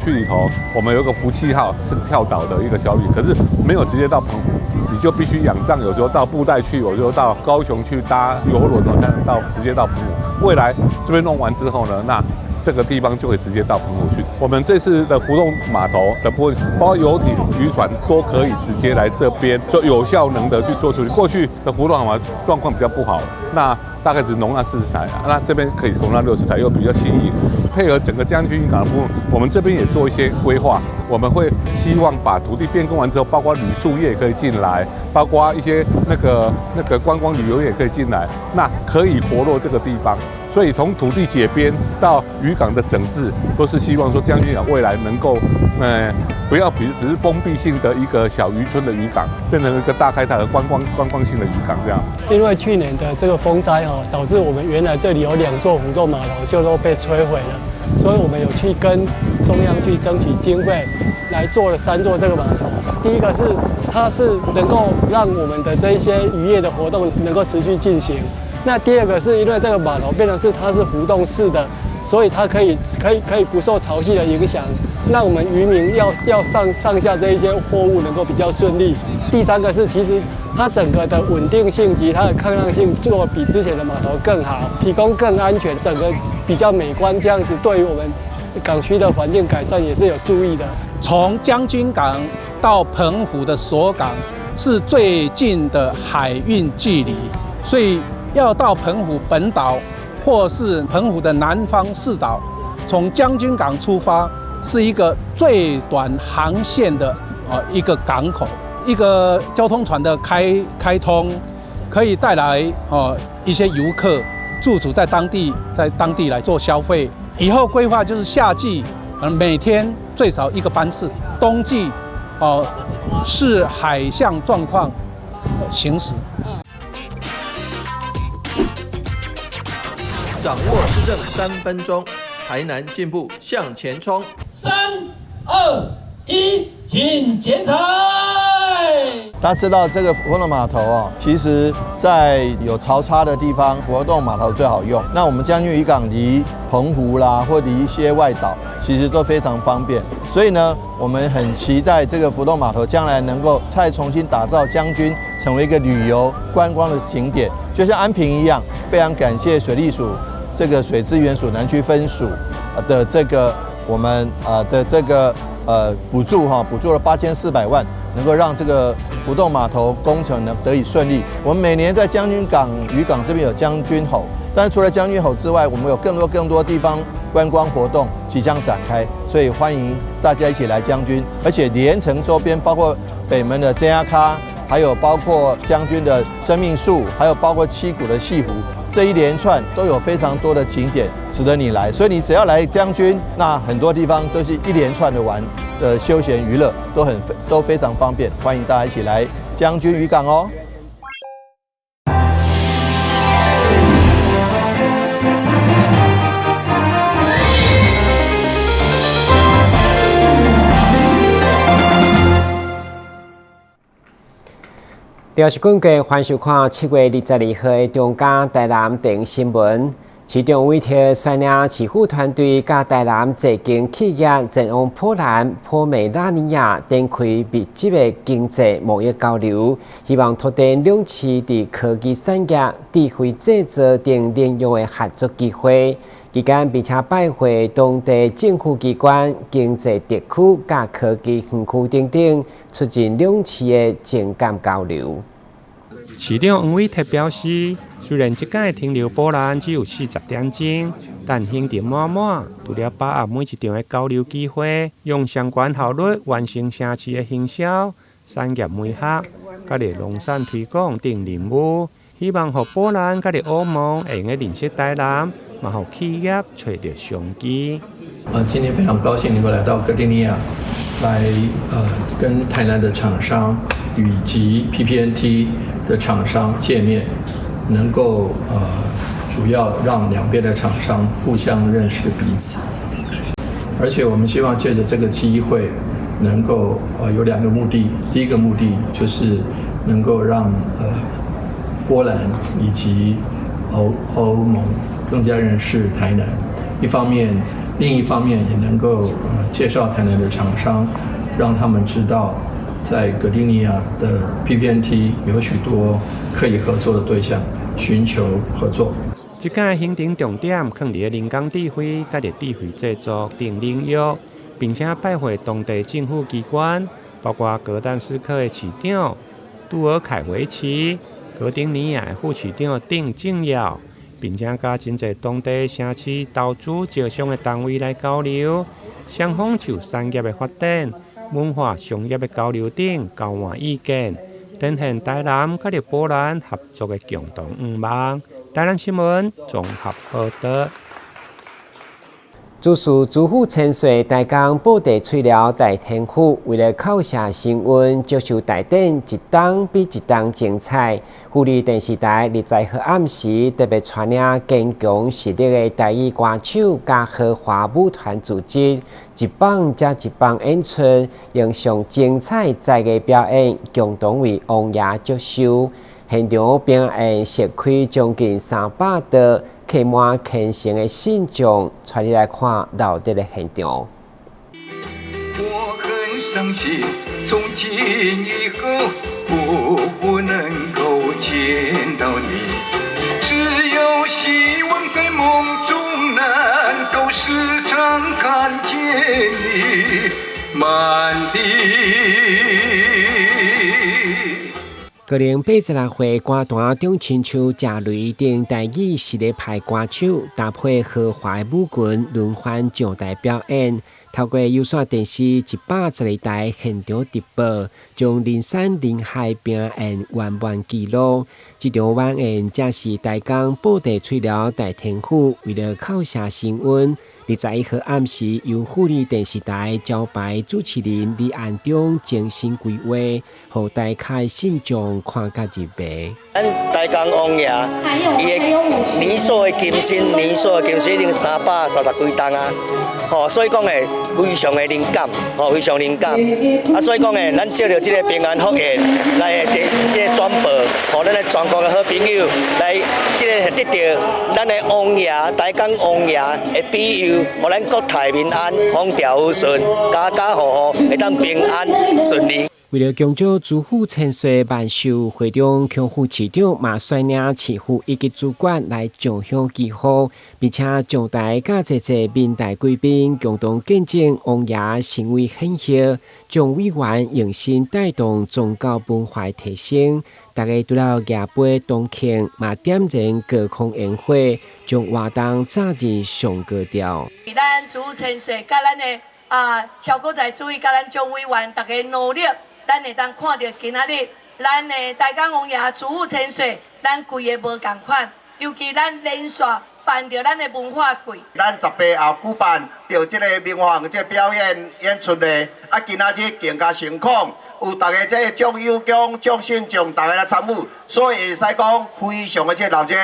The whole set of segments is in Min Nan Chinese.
區裡頭，我們有一個福氣號是跳島的一個小旅，可是沒有直接到澎湖，你就必須仰仗有時候到布袋去，有時候到高雄去搭郵輪哦，才能到直接到澎湖。未來這邊弄完之後呢，那這個地方就會直接到澎湖去。我們這次的浮動碼頭的部分，包括遊艇、漁船都可以直接來這邊，就有效能的去做處理。過去的浮動碼頭狀況比較不好，那大概只容納40台，那這邊可以容納60台，又比較新穎。配合整個將軍漁港的部分，我們這邊也做一些規劃。我們會希望把土地變更完之後，包括旅宿業可以進來，包括一些那個觀光旅遊業也可以進來，那可以活絡這個地方。所以從土地解編到漁港的整治，都是希望說將軍港未來能夠，不要比只是封閉性的一個小漁村的漁港，變成一個大開大的觀光性的漁港這樣。因為去年的這個風災哦，導致我們原來這裡有兩座浮動碼頭就都被摧毀了，所以我們有去跟中央去爭取經費，來做了三座這個碼頭。第一個是它是能夠讓我們的這一些漁業的活動能夠持續進行。那第二個是因為這個碼頭變成是它是浮動式的，所以它可以不受潮汐的影響，讓我們漁民要上下這一些貨物能夠比較順利。第三個是其實它整個的穩定性及它的抗浪性做比之前的碼頭更好，提供更安全，整個比較美觀，這樣子對於我們港區的環境改善也是有注意的。從將軍港到澎湖的鎖港是最近的海運距離，所以要到澎湖本島或是澎湖的南方四島，從將軍港出發是一個最短航線的一個港口，一個交通船的開通，可以帶來一些遊客駐足在當地，在當地來做消費。以後規劃就是夏季，每天最少一個班次；冬季，視海象狀況行駛。掌握施政3分鐘，台南進步向前衝。3、2、1，請剪彩。大家知道這個浮動碼頭哦，其實在有潮差的地方，浮動碼頭最好用。那我們將軍漁港離澎湖啦，或離一些外島，其實都非常方便。所以呢，我們很期待這個浮動碼頭將來能夠再重新打造將軍，成為一個旅遊觀光的景點，就像安平一樣。非常感謝水利署這個水資源署南區分署的這個我們的這個補助哈，補助了8400萬，能夠讓這個浮動碼頭工程呢得以順利。我們每年在將軍港漁港這邊有將軍吼，但是除了將軍吼之外，我們有更多更多地方觀光活動即將展開，所以歡迎大家一起來將軍，而且連城周邊包括北門的井仔跤，還有包括將軍的生命樹，還有包括七股的潟湖，這一連串都有非常多的景點值得你來。所以你只要來將軍，那很多地方都是一連串的玩的休閒娛樂，都非常方便。歡迎大家一起來將軍漁港哦。電視廣告，歡迎收看7月22號的中嘉台南電新聞。市長委託率領市府團隊，佮台南濟間企業前往波蘭、波美拉尼亞展開密集的經濟貿易交流，希望拓展兩市佇科技產業、智慧製造等領域的合作機會。期間，並且拜會當地政府機關、經濟特區、佮科技園區等等，促進兩市的情感交流。市長黃偉哲表示，雖然這擺停留波蘭只有40點鐘，但行程滿滿，除了把握每一場的交流機會，用相關效率完成城市的行銷、產業媒合、佮農產推廣等任務，希望予波蘭佮歐盟會用得認識台南，嘛予企業揣著商機。今天非常高興能夠來到格丁尼亞，來跟台南的廠商以及 PPNT 的廠商見面，能夠主要讓兩邊的廠商互相認識彼此，而且我們希望借著這個機會，能夠有兩個目的，第一個目的就是能夠讓波蘭以及歐盟更加認識台南，一方面另一方面也能夠介紹台南的廠商，讓他們知道在格丁尼亞的 PPNT 有許多可以合作的對象，尋求合作。這擺行程重點囥佇人工智慧佮智慧製作等領域，並且拜會當地政府機關，包括格但斯克的市長杜爾凱維奇、格丁尼亞的副市長等政要，並且佮真濟當地城市投資招商的單位來交流，雙方就產業的發展、文化、商業的交流等交換意見，展現台南佮波蘭合作的共同願望。台南新聞綜合報道。主事主婦千歲台江布袋翠寮大天府，為了叩謝神恩，祝壽大典一檔比一檔精彩。富麗電視台20號暗時特別帶領堅強實力的台語歌手佮豪華舞團組織，一棒接一棒演出，用上精彩才藝表演，共同為王爺祝壽。現場表演設開將近300桌，客滿虔誠的信眾，帶你來看鬧熱的現場。我很傷心，從今以後我不能夠見到你，只有希望在夢中能夠時常看見你，曼迪。高齡86歲歌壇中親像謝雷等台語實力派歌手，搭配豪華舞群輪番上台表演，透過有線電視112台現場直播，將人山人海表演圓滿記錄。這場晚宴正是台江布袋翠寮大天府為了叩謝神恩，21號暗時由富麗電視台招牌主持人李安忠精心規劃，予台客信眾看甲入迷。咱台江王爺，伊的年數的金身，年數的金身已經330幾冬啊！吼，所以講會非常的靈感，吼，非常靈感。啊，所以講會，咱借著這個平安福宴來這個轉播，予咱的全國的好朋友來這個得著咱的王爺，台江王爺的庇佑，予咱國泰民安，風調雨順，家家戶戶會當平安順利。為了恭祝主婦千歲萬壽，會長邱副市長嘛率領市府以及主管來上香祈福，並且上台佮濟濟民代貴賓共同見證王爺神威顯赫，將委員用心帶動宗教文化提升。大家除了舉杯同慶，嘛點燃高空煙火，將活動炸入上高潮。咱主婦千歲，佮咱的啊蕭國在主委，佮咱眾委員，大家努力。咱會當看著今仔日，咱的台江王爺主婦千歲，咱規个無仝款，尤其咱連續辦著咱的文化季。咱18號舉辦著這個文化這個表演演出咧，啊，今仔日更加盛況，有大家這個眾友公、眾信眾，大家來參與，所以會使講非常的這個鬧熱。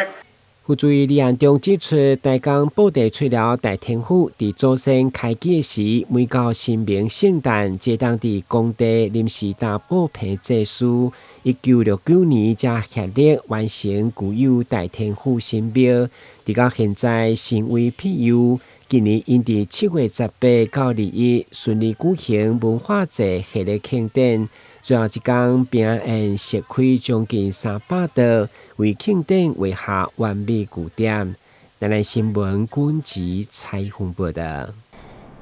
副主委李安忠指出，台江布袋翠寮大天府佇祖先開基時，每到神明聖誕，皆當佇工地臨時搭布棚祭祀。1969年才協力完成舊有大天府神廟，直到現在神威庇佑。今年𪜶佇7月18到21順利舉行文化節系列慶典。最後一工，平宴席開將近300桌，為慶典畫下完美句點。台南新聞軍籍採訪報道。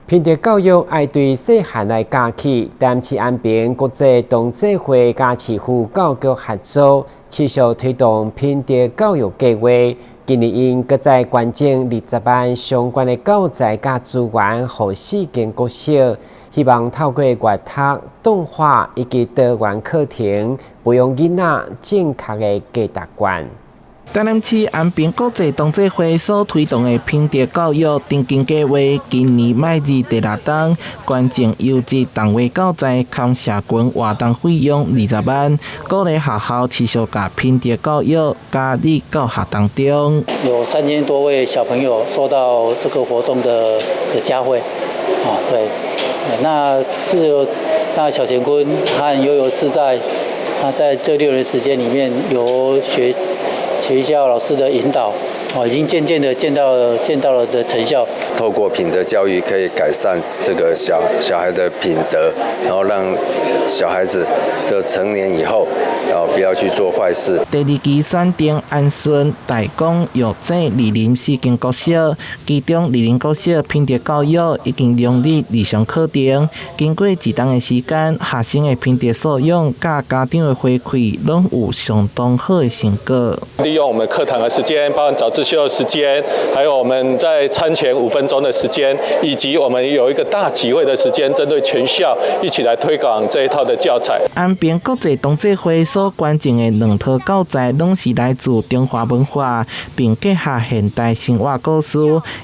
品德教育愛對細漢來教起，台南市安平國際同濟會佮市府教育局合作，持續推動品德教育計劃。今年𪜶閣再捐贈20萬相關的教材佮資源，予四間國小，希望透過閱讀、動畫以及多元課程，培養囡仔正確的價值觀。台南市安平國際同濟會所推動的品德教育長期計劃，今年邁入第六冬，捐贈優質動畫教材兼社群活動費用20萬，鼓勵學校持續共品德教育加入教學當中。有3000多位小朋友受到這個活動的嘉惠，啊，對，那自由那小乾坤和悠遊自在，那在這6年時間裡面，由學校老師的引導，哦，已經漸漸的見到了的成效。透過品德教育可以改善這個小小孩的品德，然後讓小孩子的成年以後，然後不要去做壞事。第二期選定安順、大港、藥井、二林四間國小，其中二林國小品德教育已經融入日常課程。經過一冬的時間，學生的品德素養佮家長的回饋，攏有相當好的成果。利用我們課堂的時間，包括早自修的時間，還有我們在餐前5分鐘的時間，以及我們有一個大集會的時間，針對全校一起來推廣這一套的教材。安平國際同濟會所捐贈的兩套教材，攏是來自中華文化，並結合現代生活故事，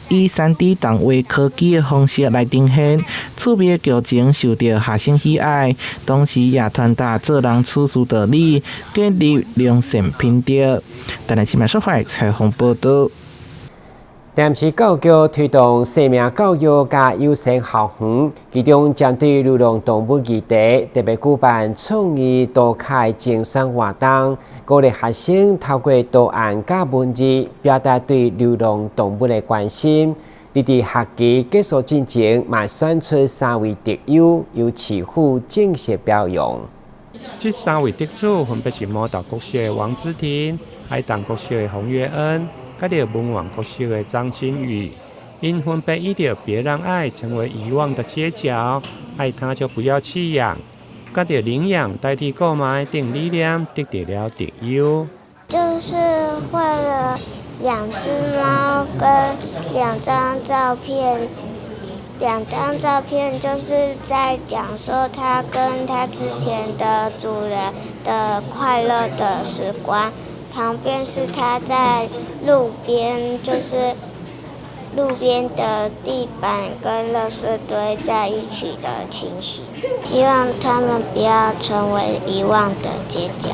以3D 動畫科技的方式來呈現，趣味的劇情受著學生喜愛，同時也傳達做人處事道理，建立良善品德。台南新聞採訪報導。台南市教育局推動生命教育佮友善校園，其中針對流浪動物議題，特別舉辦創意圖卡徵選活動，鼓勵學生透過圖案佮文字表達對流浪動物的關心。佇學期結束進前，嘛選出三位特優，由市府正式表揚。這三位得主分別是磨豆國小的王之婷、海淡國小的洪月恩，佮著文苑國小的張新宇。𪜶分別以著別讓愛成為遺忘的街角，愛他就不要棄養，佮著領養代替購買等理念，得著了特優。就是畫了兩隻貓跟兩張照片，兩張照片就是在講說他跟他之前的主人的快樂的時光。旁邊是他在路邊，就是路邊的地板跟垃圾堆在一起的情形。希望他們不要成為遺忘的街角。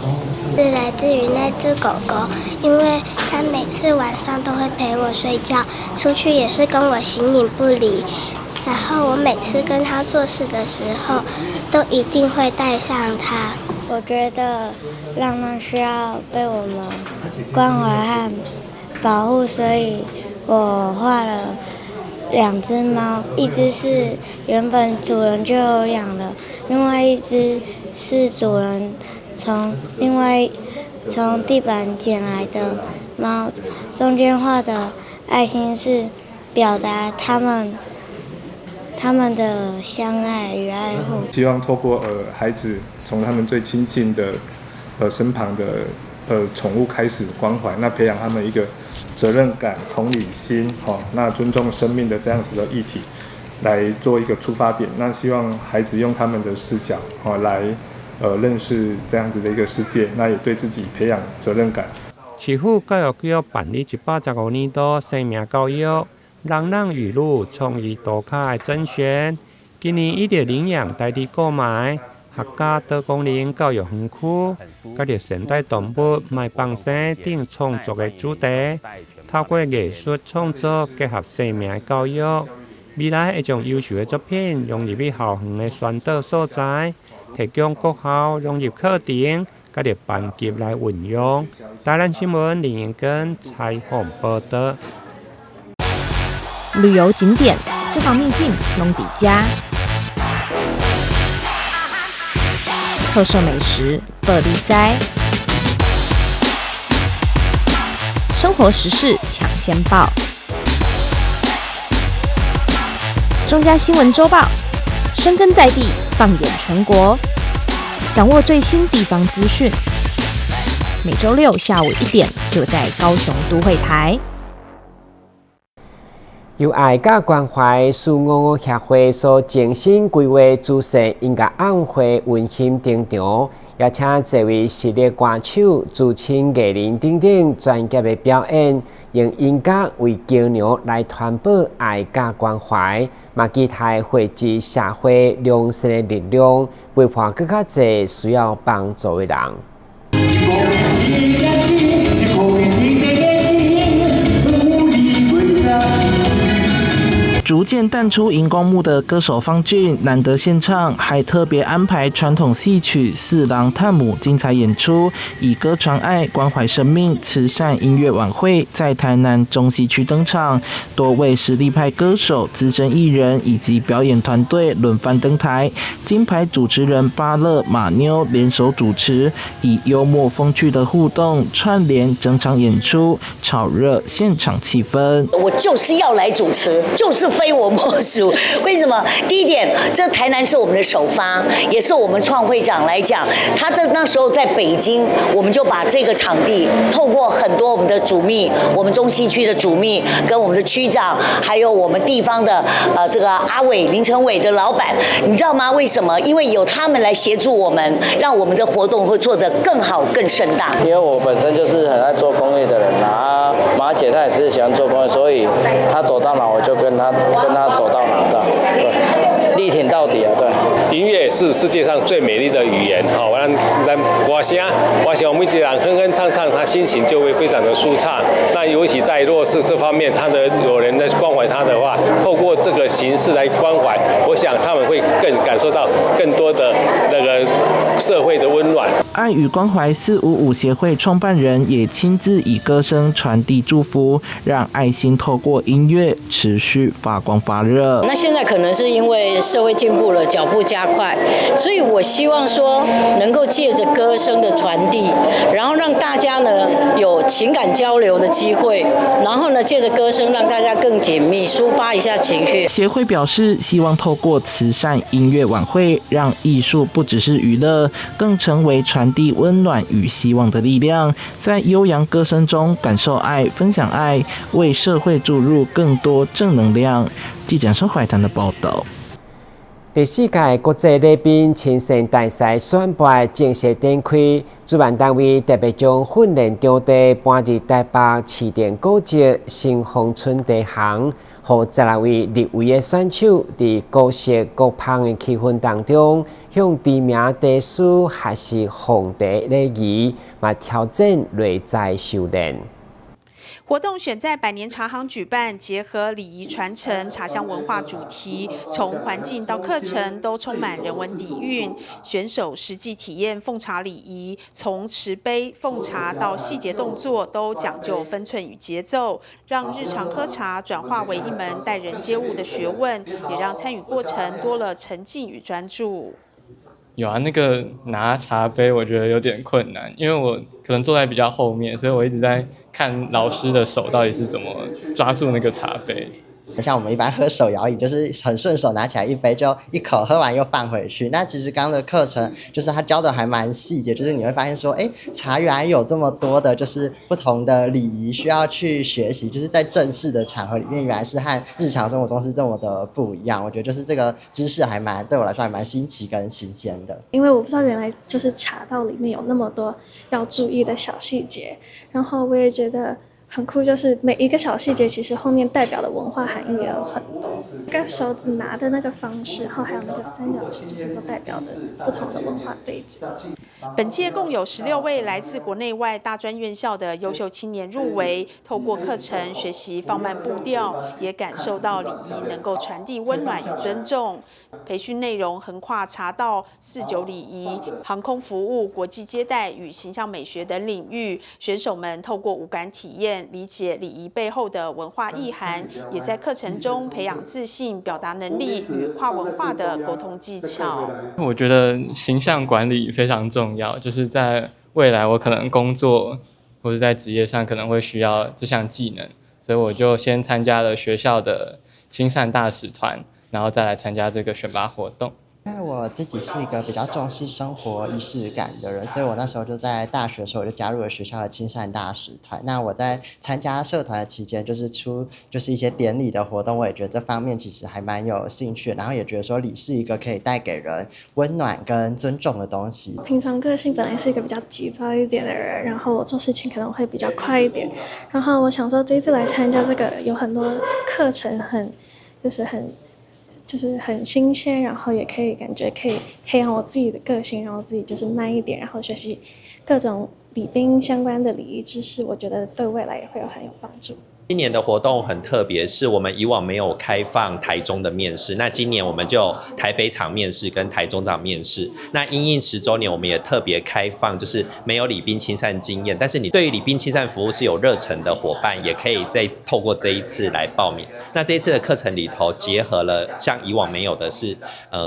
是來自於那隻狗狗，因為它每次晚上都會陪我睡覺，出去也是跟我形影不離。然後我每次跟它做事的時候，都一定會帶上它。我覺得浪浪需要被我們關懷和保護，所以我畫了兩隻貓，一隻是原本主人就有養的，另外一隻是主人從另外從地板撿來的貓。中間畫的愛心是表達他們的相愛與愛護。希望透過孩子從他們最親近的身旁的寵物開始關懷，那培養他們一個責任感、同理心，吼，那尊重生命的這樣子的議題，來做一個出發點。那希望孩子用他們的視角，吼，來認識這樣子的一個世界，那也對自己培養責任感。市府教育局辦理115年度生命教育、浪浪語錄創意圖卡的甄選，今年以著領養代替購買，客家多功能教育園區，佮著善待動物、莫放生等創作的主題，透過藝術創作結合生命教育，未來會將優秀的作品融入去校園的宣導素材，提供國校融入課程，佮著班級來運用。台南新聞林英根採訪報導。旅遊景點、私房秘境，攏佇遮；特色美食，報你知；生活時事搶先報，中嘉新聞週報，深耕在地，放眼全國，掌握最新地方資訊。每週六下午1點，就在高雄都會台。由愛佮關懷事五五協會所精心規劃主題音樂晚會溫馨登場，邀請這位實力歌手、資深藝人等等專業的表演，用音樂為橋梁來傳播愛佮關懷，嘛期待匯集社會良善的力量，陪伴閣較濟需要幫助的人。逐漸淡出熒光幕的歌手方俊難得獻唱，還特別安排傳統戲曲《四郎探母》精彩演出，以歌傳愛，關懷生命，慈善音樂晚會在台南中西區登場，多位實力派歌手、資深藝人以及表演團隊輪番登台，金牌主持人巴樂馬妞聯手主持，以幽默風趣的互動串聯整場演出，炒熱現場氣氛。我就是要來主持，就是非我莫屬。為什麼？第一點，這台南是我們的首發，也是我們創會長來講，他在那時候在北京，我們就把這個場地透過很多我們的主秘，我們中西區的主秘跟我們的區長，還有我們地方的這個阿偉林成偉的老闆，你知道嗎？為什麼？因為有他們來協助我們，讓我們的活動會做得更好、更盛大。因為我本身就是很愛做公益的人啊，馬姐她也是喜歡做公益，所以她走到哪我就跟他走到哪的，對，力挺到底啊，對。音樂是世界上最美麗的語言，好，咱咱歌聲，我想每一個人哼哼唱唱，他心情就會非常的舒暢。那尤其在弱勢這方面，他的有人在關懷他的話，透過這個形式來關懷，我想他們會更感受到更多的那個社會的溫暖。愛與關懷455協會創辦人也親自以歌聲傳遞祝福，讓愛心透過音樂持續發光發熱。那現在可能是因為社會進步了，腳步加快，所以我希望說能夠借着歌聲的傳遞，然後讓大家呢有情感交流的機會，然後呢借着歌聲讓大家更緊密，抒發一下情緒。協會表示，希望透過慈善音樂晚會，讓藝術不只是娛樂，更成為傳遞溫暖與希望的力量，在悠揚歌聲中感受愛，分享愛，為社會注入更多正能量。記者收懷談的報道。第四屆國際禮賓親善大賽選拔正式展開，主辦單位特別將訓練場地搬入台北市電古蹟新豐春茶行，予16位入圍的選手佇古色古香的氣氛當中，向知名茶師學習奉茶禮儀，嘛挑戰擂台修煉。活動選在百年茶行舉辦，結合禮儀傳承、茶鄉文化主題，從環境到課程都充滿人文底蘊。選手實際體驗奉茶禮儀，從持杯、奉茶到細節動作都講究分寸與節奏，讓日常喝茶轉化為一門待人接物的學問，也讓參與過程多了沉浸與專注。有啊，那個拿茶杯我覺得有點困難，因為我可能坐在比較後面，所以我一直在看老師的手到底是怎麼抓住那個茶杯。不像我們一般喝手搖飲，就是很順手拿起來一杯就一口喝完又放回去。那其實剛剛的課程就是他教的還蠻細節，就是你會發現說，哎，茶原來有這麼多的，就是不同的禮儀需要去學習，就是在正式的場合裡面，原來是和日常生活中是這麼的不一樣。我覺得就是這個知識還蠻對我來說還蠻新奇跟新鮮的。因為我不知道原來就是茶道裡面有那麼多要注意的小細節，然後我也覺得很酷，就是每一個小細節，其實後面代表的文化含義也有很多。那個手指拿的那個方式，然後還有那個三角形，就是都代表着不同的文化背景。本屆共有16位來自國內外大專院校的優秀青年入圍，透過課程學習放慢步調，也感受到禮儀能夠傳遞溫暖與尊重。培訓內容橫跨茶道、侍酒禮儀、航空服務、國際接待與形象美學等領域。選手們透過五感體驗，理解禮儀背後的文化意涵，也在課程中培養自信、表達能力與跨文化的溝通技巧。我覺得形象管理非常重要，就是在未來我可能工作或者在職業上可能會需要這項技能，所以我就先參加了學校的親善大使團，然後再來參加這個選拔活動。因為我自己是一個比較重視生活儀式感的人，所以我那時候就在大學的時候我就加入了學校的親善大使團。那我在參加社團的期間，就是出就是一些典禮的活動，我也覺得這方面其實還蠻有興趣，然後也覺得說禮是一個可以帶給人溫暖跟尊重的東西。平常個性本來是一個比較急躁一點的人，然後我做事情可能會比較快一點。然後我想說這一次來參加這個有很多課程很，就是很。就是很新鮮，然後也可以感覺可以培養我自己的個性，然後自己就是慢一點，然後學習各種禮賓相關的禮儀知識，我覺得對未來也會有很有幫助。今年的活動很特別，是我們以往沒有開放台中的面試，那今年我們就台北場面試跟台中場面試。那因應10週年，我們也特別開放，就是沒有禮賓親善經驗，但是你對於禮賓親善服務是有熱忱的夥伴，也可以再透過這一次來報名。那這一次的課程裡頭結合了像以往沒有的是，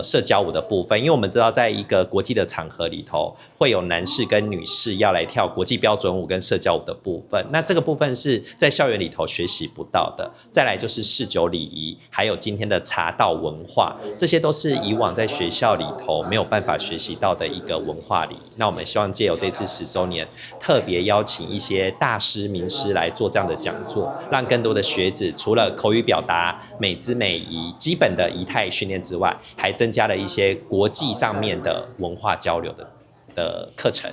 社交舞的部分，因為我們知道在一個國際的場合裡頭，會有男士跟女士要來跳國際標準舞跟社交舞的部分。那這個部分是在校園裡頭學習不到的。再來就是侍酒禮儀，還有今天的茶道文化，這些都是以往在學校裡頭沒有辦法學習到的一個文化禮儀。那我們希望借由這次10週年，特別邀請一些大師名師來做這樣的講座，讓更多的學子除了口語表達、美姿美儀基本的儀態訓練之外，還增加了一些國際上面的文化交流的課程。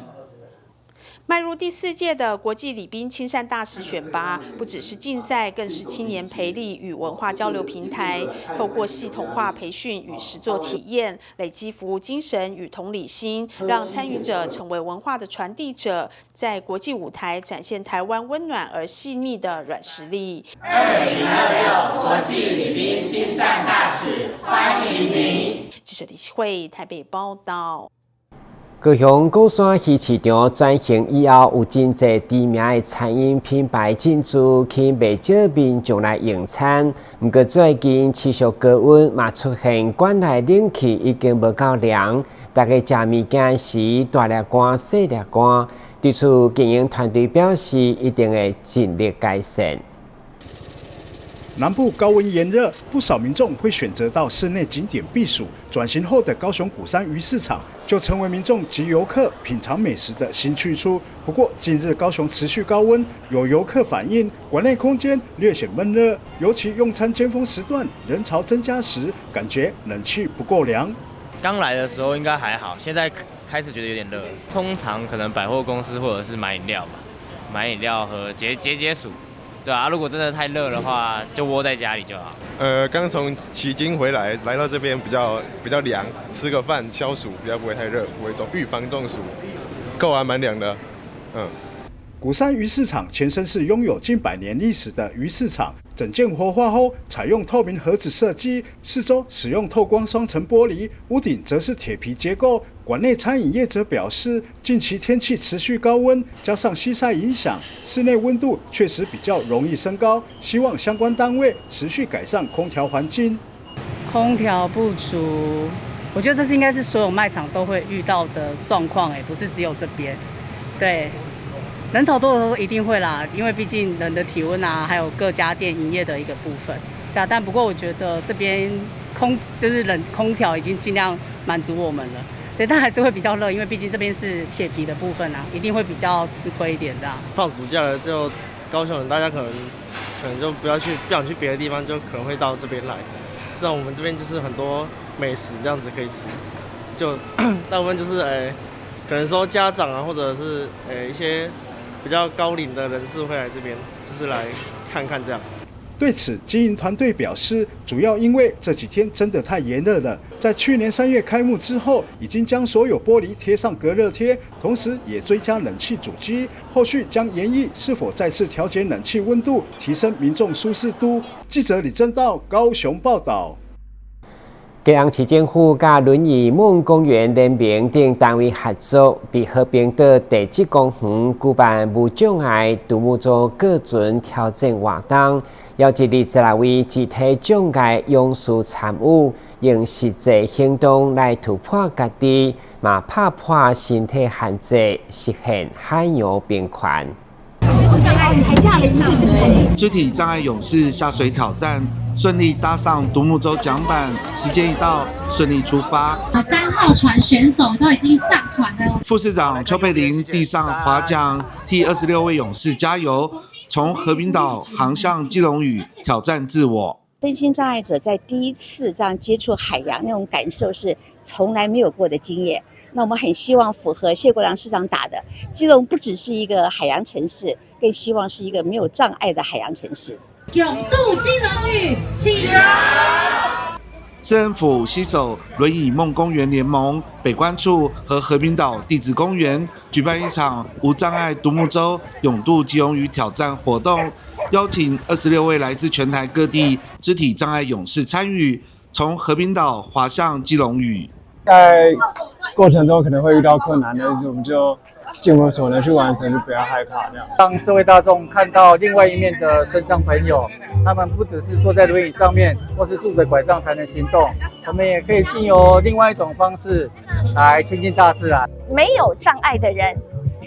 邁入第四屆的國際禮賓親善大使選拔，不只是競賽，更是青年培力與文化交流平台。透過系統化培訓與實作體驗，累積服務精神與同理心，讓參與者成為文化的傳遞者，在國際舞台展現台灣溫暖而細膩的軟實力。2026國際禮賓親善大使，歡迎您！記者李慧台北報道。高雄鼓山魚市場轉型以後，有真濟知名的餐飲品牌進駐，吸引袂少民眾來用餐。毋過最近持續高溫，嘛出現館內冷氣已經無夠涼，大家食物件時大粒汗、細粒汗。對此，經營團隊表示一定會盡力改善。南部高溫炎熱，不少民眾會選擇到室內景點避暑。轉型後的高雄鼓山魚市場就成為民眾及遊客品嘗美食的新去處。不過，近日高雄持續高溫，有遊客反映館內空間略顯悶熱，尤其用餐尖峰時段人潮增加時，感覺冷氣不夠涼。剛來的時候應該還好，現在開始覺得有點熱。通常可能百貨公司或者是買飲料吧，買飲料和解解解暑。對啊，如果真的太熱的話，就窩在家裡就好。剛從旗津回來，來到這邊比較涼，吃個飯消暑，比較不會太熱，不會中預防中暑。夠還蠻涼的，嗯。鼓山魚市場前身是擁有近100年歷史的魚市場，整建活化後，採用透明盒子設計，四周使用透光雙層玻璃，屋頂則是鐵皮結構。館內餐飲業者表示，近期天氣持續高溫，加上西曬影響，室內溫度確實比較容易升高，希望相關單位持續改善空調環境。空調不足，我覺得這是應該是所有賣場都會遇到的狀況，哎，不是只有這邊，對。人潮多的時候一定會啦，因為畢竟人的體溫啊，還有各家店營業的一個部分，對啊。但不過我覺得這邊空就是冷空調已經盡量滿足我們了，對，但還是會比較熱，因為畢竟這邊是鐵皮的部分啊，一定會比較吃虧一點這樣。放暑假了，就高雄人大家可能就不要去，不想去別的地方，就可能會到這邊來。像我們這邊就是很多美食這樣子可以吃，就大部分就是可能說家長啊，或者是一些比較高齡的人士會來這邊，就是來看看這樣。對此，經營團隊表示，主要因為這幾天真的太炎熱了。在去年3月開幕之後，已經將所有玻璃貼上隔熱貼，同時也追加冷氣主機。後續將研議是否再次調節冷氣溫度，提升民眾舒適度。記者李正道高雄報道。基隆市政府佮輪椅夢公園聯名等單位合作，佇和平島地質公園舉辦無障礙獨木舟過船挑戰活動，邀集26位肢體障礙勇士參與，用實際行動來突破家己，嘛拍破身體限制，實現海洋平權。肢體障礙勇士下水挑戰，順利搭上獨木舟槳板，時間一到，順利出發。 3號船選手都已經上船了。副市長邱佩玲遞上划槳，替26位勇士加油，從和平島航向基隆嶼，挑戰自我。身心障礙者在第一次這樣接觸海洋，那種感受是從來沒有過的經驗。那我們很希望符合謝國樑市長打的，基隆不只是一個海洋城市，更希望是一個沒有障礙的海洋城市。勇渡基隆嶼，起航！市政府攜手輪椅夢公園聯盟、北關處和和平島地質公園舉辦一場無障礙獨木舟勇渡基隆嶼挑戰活動，邀请26位来自全台各地肢体障碍勇士参与，从和平岛划向基隆屿。在过程中可能会遇到困难，但是我们就尽我所能去完成，就不要害怕这样。当社会大众看到另外一面的身障朋友，他们不只是坐在轮椅上面，或是拄着拐杖才能行动，我们也可以经由另外一种方式来亲近大自然。没有障碍的人，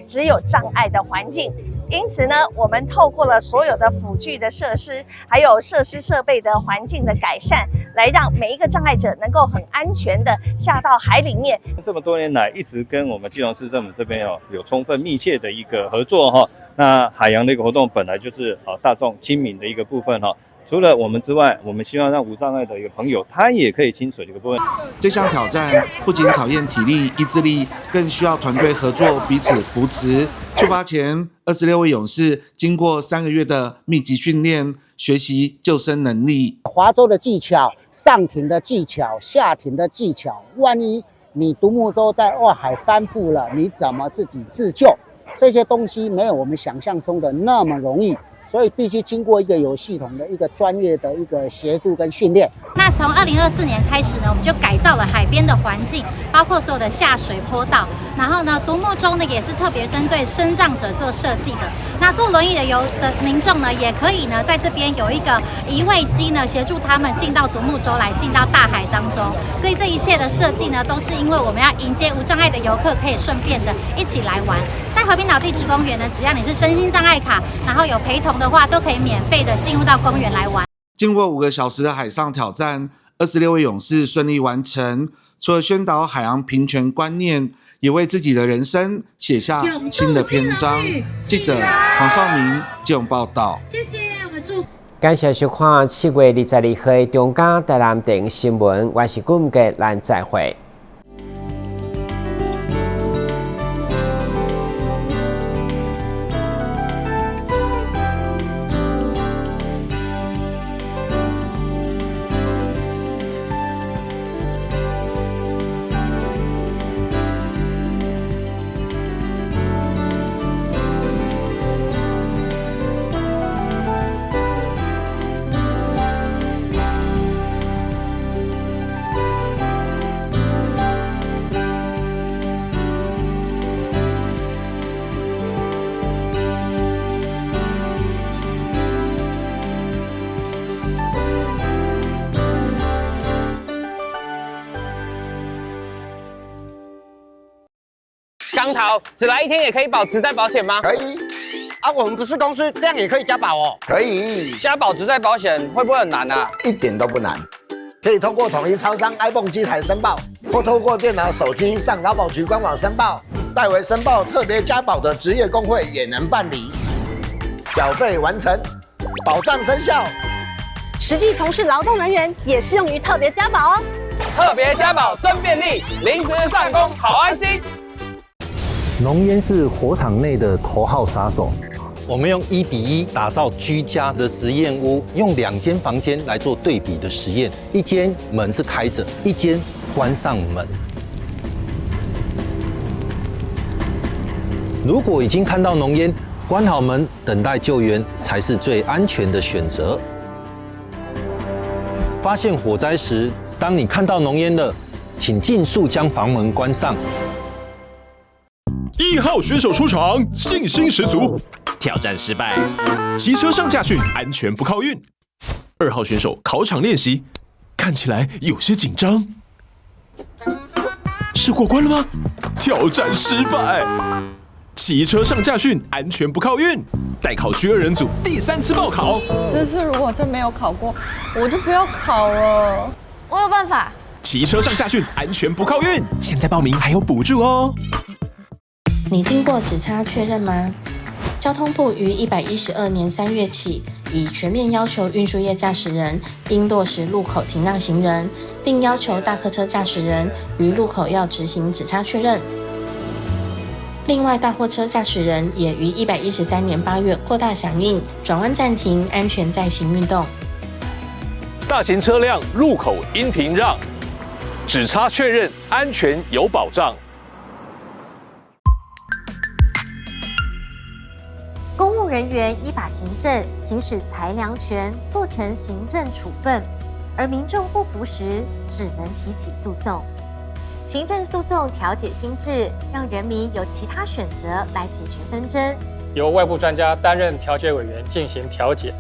只有障碍的环境。因此呢，我们透过了所有的辅具的设施，还有设施设备的环境的改善，来让每一个障碍者能够很安全的下到海里面。这么多年来，一直跟我们基隆市政府这边有充分密切的一个合作哈。那海洋的一个活动本来就是大众亲民的一个部分哈。除了我们之外，我们希望让无障碍的一个朋友，他也可以亲水的一个部分。这项挑战不仅考验体力、意志力，更需要团队合作，彼此扶持。出发前，26位勇士经过3个月的密集训练，学习救生能力、划舟的技巧、上艇的技巧、下艇的技巧。万一你独木舟在外海翻覆了，你怎么自己自救？这些东西没有我们想象中的那么容易。所以必须经过一个有系统的一个专业的一个协助跟训练。那从2024年开始呢，我们就改造了海边的环境，包括所有的下水坡道。然后呢，独木舟呢也是特别针对身障者做设计的。那坐轮椅的民众呢，也可以呢在这边有一个移位机呢，协助他们进到独木舟来，进到大海当中。所以这一切的设计呢，都是因为我们要迎接无障碍的游客，可以顺便的一起来玩。在和平岛地质公园呢，只要你是身心障碍卡，然后有陪同的话，都可以免费的进入到公园来玩。经过5个小时的海上挑战，26位勇士顺利完成。除了宣导海洋平权观念，也为自己的人生写下新的篇章。记者黄少明基隆报道。谢谢，我们祝福。感谢收看7月22号中嘉台南电新闻，我是顾文杰，咱再会。钢头，只来一天也可以保职灾保险吗？可以。啊，我们不是公司，这样也可以加保哦。可以。加保职灾保险会不会很难啊？一点都不难，可以通过统一超商 iPhone 机台申报，或透过电脑、手机上劳保局官网申报，代为申报特别加保的职业工会也能办理。缴费完成，保障生效。实际从事劳动人员也适用于特别加保哦。特别加保真便利，临时上工好安心。浓烟是火场内的头号杀手。我们用1比1打造居家的实验屋，用2间房间来做对比的实验，一间门是开着，一间关上门。如果已经看到浓烟，关好门等待救援才是最安全的选择。发现火灾时，当你看到浓烟了，请尽速将房门关上。1号选手出场，信心十足，挑战失败，骑车上驾训，安全不靠运。2号选手考场练习，看起来有些紧张，是过关了吗？挑战失败，骑车上驾训，安全不靠运。待考区2人组第3次报考，这次如果真没有考过，我就不要考了。我有办法。骑车上驾训，安全不靠运，现在报名还有补助哦。你听过指差确认吗？交通部于112年3月起，已全面要求运输业驾驶人应落实路口停让行人，并要求大客车驾驶人于路口要执行指差确认。另外，大货车驾驶人也于113年8月扩大响应转弯暂停、安全载行运动。大型车辆路口应停让，指差确认安全有保障。公务人員依法行政，行使裁量權，做成行政處分，而民眾不服時，只能提起訴訟。行政訴訟調解新制，讓人民有其他選擇來解決紛爭。由外部專家擔任調解委員進行調解。